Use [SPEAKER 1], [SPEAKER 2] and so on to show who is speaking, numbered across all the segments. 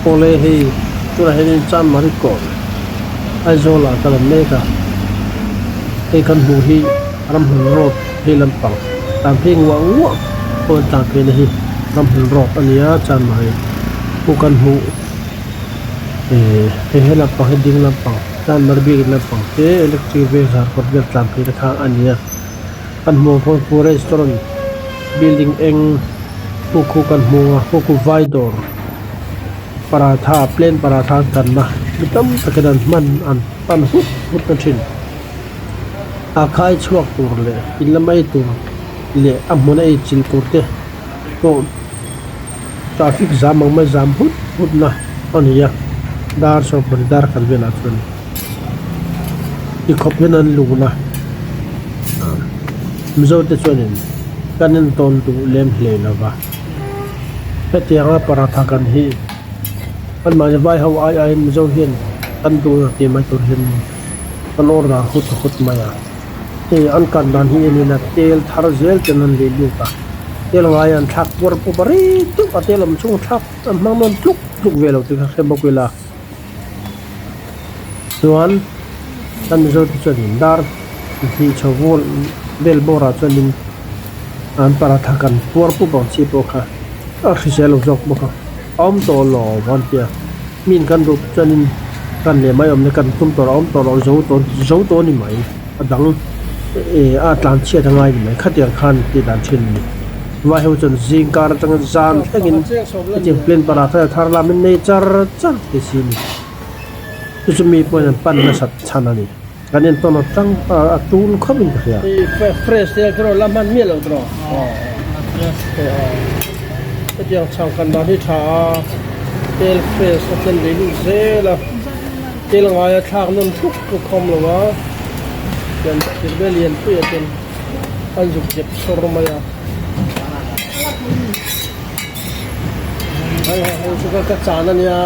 [SPEAKER 1] Awle hei tunah hianin Chanmari kawn Aizawl ah ka la mek a hei kan hmuh hi Ramhlun road phei lampang tlan phei nguah nguah pawh an tlan phei na hi Ramhlun road a ni a Chanmari pawh kan hmuh eh hei he lampang hi ding lampang Chanmari biakin lampang te electric veng zarkawt vel tlan phei te kha a ni a kan hmuh ang pawh hi restaurant building eng. Khu khu kan hmu a khu khu vai dawr paratha plain paratha an kanna mi tam takin an hman an pan hut hut na thin a khai chhuak tur leh in lama ei tur leh a hmuna ei chilh tur te pawh traffic zam ang mai zam hut hut na a ni a dar sawmpahnih dar khat velah chuan tikhawp hian an lun a mizo te chuanin kan en tawn duh lem hle lo va hetianga paratha kan hi anmahni vai ho ai aiin mizo hian kan duh na tih mai tur hian kan order hut hut mai a hei an kan dan hi en ila tel thar zel ten an leh lut a tel ngai an thlak puar pawp a rei deuh a tel awm chhung thlak an hmang nawn tluk tluk ve lo tih kha hre bawk ila. Chuan kan Mizo te chuanin dar hnih chho vel vel bawrah chuanin an paratha kan puar pup ang chi pawh kha a hrisel lo zawk bawk a a awm tawh lo an tia min kan duh chuanin kan leh mai awm na kan tum tawh lo a awm tawh lo zo tawh zo tawh a ni mai a dang eh a tlan chhiat a ngai ni mai khatiang khan tih dan thin a ni vai ho chuan zing kar atanga zan thlengin hetiang plain paratha thar lam in nei char char tih si a ni chu chu mi pawhin an pan nasat chhan a ni kan entawn atang a tul khawp in ka hria. Fresh te erawh la hman miah loh tawh hetiang chhang kan dan hi tha a tel fresh a chen leh luh zel a tel ngaia thlak nawn tluk tluk a awm lo a chuan thir vel lian pui ah chuan an zuk dep sawr mai a. Hei hei hei chu ka chan a nia.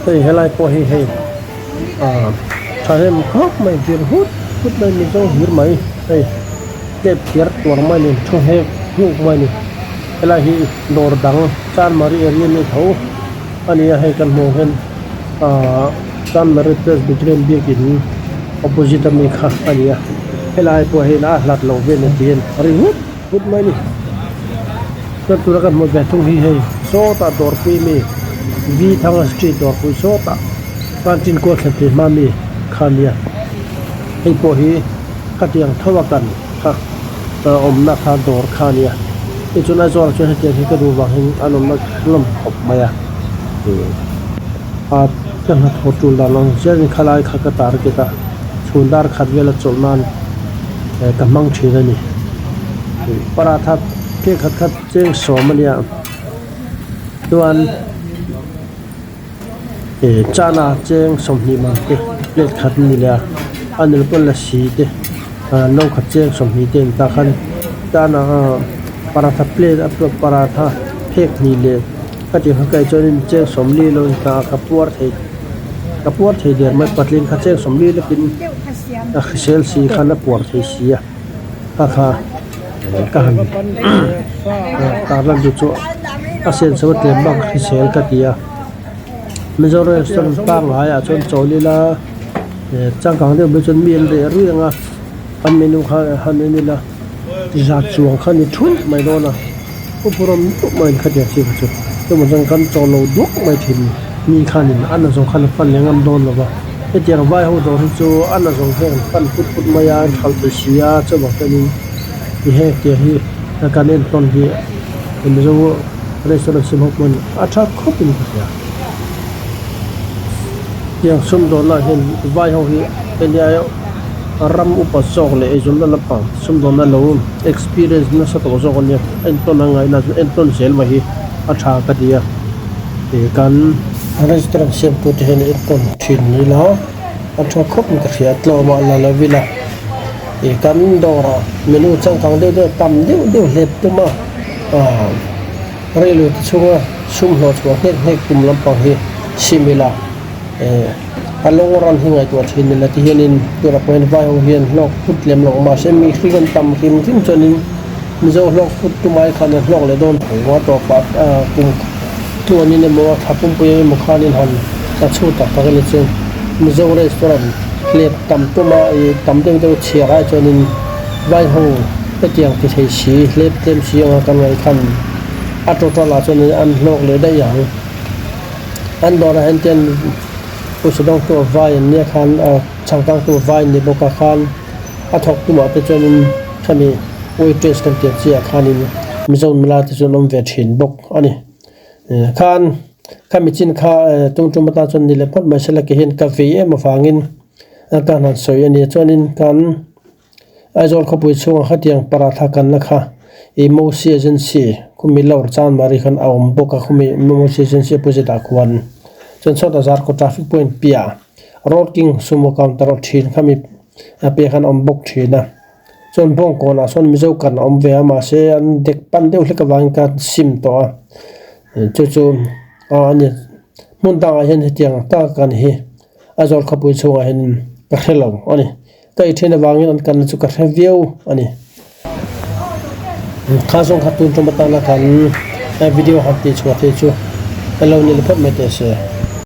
[SPEAKER 1] Hei helai pawh hi hei ah thahnem khawp mai vir hut hut mai mizo hlir mai hei step phiar tuar mai a ni thu hek hnuk mai a ni helai hi dawr dang chanmari area ami tho a ni a hei kan hmuh ang hian ah chanmari presbyterian biakin opposite ami kha a ni a helai pawh hian a hlat loh vel a ti a ri hut hut mai a ni chuan tuna kan hmuh ve thung hi hei sawtah dawrpui ami V thanga street dawrpui sawtah canteen kual thlen thei hma ami kha a nia hei pawh hi khatiang tho a kan kha awmna kha dawr kha a nia tichuan Aizawl ah chuan hetiang hi ka duh vang hian an awmna hlawm khawp mai a ah ka hnathawh tul dan ang chiahin khalai kha ka target a chhun dar khat vel a chawlh nan eh ka hmang thin a ni paratha phek khat khat cheng sawm a nia chuan eh chana cheng sawmhnih man te plate khat a ni leh a a nel pawn lasi te ah no khat cheng sawmhnih te an tah khan chana paratha plate a paratha phek hnih leh. Ka tih kha kai chuanin cheng sawmli lo in ta ka puar thei ka puar thei der mai patling kha cheng sawmli lekin a hrisel si khan a puar thei si a kha kha ka han tarlan duh chu a senso a tlem bak hrisel ka ti a Mizoram restaurant pangngai ah chuan chawl ila changkang deuh mai chuan mi an reh rui ang a a menu kha han en ila. Zat chuang kha ni thulh mai dawn a, pu rawm dup maiin khatiang chi kha chu chuvang chuan kan chaw lo duak mai thin mi khanin a na zawng khan a pan leh ngam dawn lo va, hetiang vai ho dawr hi chu a na zawng hian an pan put put mai a, an thalh thei si a, chuvang chuanin ti heng tiang hi kan entawn hi Mizo restaurant sim ho pawhin a tha khawp in ka hria. Tiang sumdawnna hian vai ho hi enge ram upa zawk leh eizawnna lampang sumdawnna lo experience nasa tawh zawk ania entawn a ngaihna chu entawn zel mai hi a tha ka ti a ih kan restaurant siam tu te hian entawn thin ila a tha khawp in ka hria tlawm ah la lo ila ih kan dawr ah menu changkang deuh deuh tam deuh deuh hlep tum a ah Reilu te chhunga sum hlawh chhuah nghek nghek tum lampang hi sim ila eh a long run hi ngaihtuah thin ila ti hianin tunah pawh hian vai ho hian hlawk phut lem lo mahse mihring an tam hrim hrim chuanin Mizo hlawk put tumai khan an hlawk leh dawn tho a tawpah kum tluanin emaw thla pumpui emaw khanin han tla chhut tak tak ila chu Mizo restaurant hlep tam tuma ih tam deuh deuh chhiar ai chuanin vai ho hetiang ti thei si hlep tlem si anga kan ngaih khan a total ah chuanin an hlawk leh daih ang. An dawrah hian tian pawisa dawngtu a vai an nia khan changkangtu vai an ni bawk a khan a thawk tumah te chuanin khami waitress kan tih ang chiah khanin Mizo nula te chu an awm ve thin bawk a ni. Khan khami chin kha tung tum atan chuan ni leh phawt mai sela ke hian ka vei em avangin ka han sawi a ni chuanin kan Aizawl khawpui chhungah khatiang paratha kanna kha ih Mosi Agency khumi lawr Chanmari khan a awm bawk a khumi Mosi Agency opposite ah khuan chuan sawtah Zarkawt traffic point piah Road King sumo counter aw thin khami a piah khan a awm bawk thin a chuan Bawngkawnah sawn Mizo kan a awm ve a mahse an dek pan deuh hlek avangin khan sim tawh a chu chu aw a ni hmun dangah hian hetiang tak kan hi Aizawl khawpui chhungah hian ka hre lo a ni. Ka ei then avangin an kalna chu ka hre viau a ni. Kha zawng kha tun tum atana kan video han tih chhuah thei chu ka lo ni la phawt mai teh se.